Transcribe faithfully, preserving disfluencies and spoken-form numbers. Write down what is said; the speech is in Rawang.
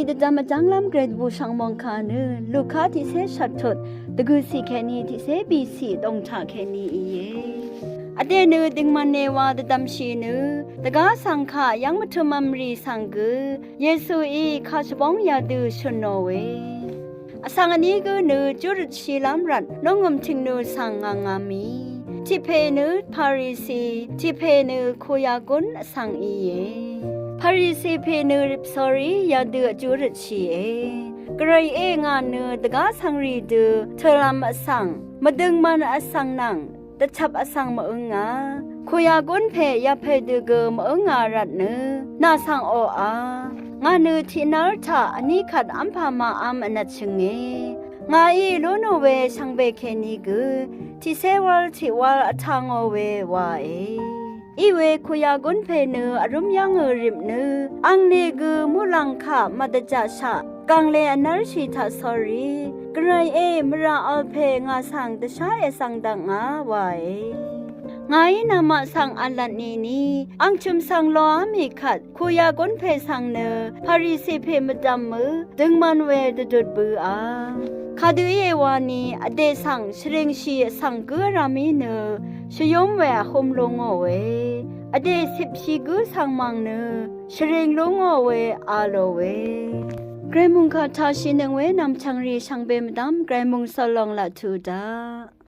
Dvdvm vjv́nglv́m grade bùshv̀ng mòngkà nø Luka tiqcé shvttut dvgø̀cì kèní tiqcé bìcì dòngtaq kèní íe. Vdè nø døngman èwa dvdvmshì nø dvgá svng kaq yv́ng mvtø̄mv̄m rì svng gø Yesuí kàshvbóng yadø shø̀nò we. Vsvng vní gǿ nø júrøtshìlv́m rvt nóngø̀m tìngnø svng ngv̀ngà mì. Tiqpè nø Parisi, tiqpè nø kuyagún vsvng íe. Parisi pè nø ripsórí yadø vjúrøtshìe. Gvrayé ngà nø dvgá svngrì dø tø̄lv̄m vsvng, mvdøngman vsvng nvng dvchvp vsvng mv-ǿngà. Kuyagún pè yapè dø gø mv-ǿngà rvt nø nà svng oqà, ngà nø tiqnv́r taq vní kvt v́mpà màv́m vnvtshø̀nge. Ngàí lú nò we shvngbe kèní gø tiqcé wv̄l tiqwv̄l vtā ngò we wae. Iwe kuyagún pè nø vrúm yv́ngø rip nø angni gø muqlàng kaq màdvjaqshaq gàngle vnv́rshì taqsórí, Gvrayé mvrà vl pè ngà svng dvshá èsvng dvkngà wae. Ngàí namaq svng v̄lvt nìni ang chø̀m svng loá mì kvt kuyagún pè svng nø Parisi pè mvdv̀mø døngman we dvdut bø̄à. Kadø íe wani vdè svng shvringshì vsvng gǿ vrá mì nø shvyúm we vhúm lú ngò we, vdè cipshì gǿ svng mv̀ng nø shvring lú ngò we a lò we. Gvray mòngkà taq shìnøng we nv̀mchv̀ngrì shvngbe mvdv́m Gvray mòngsvlong laq tuq daq.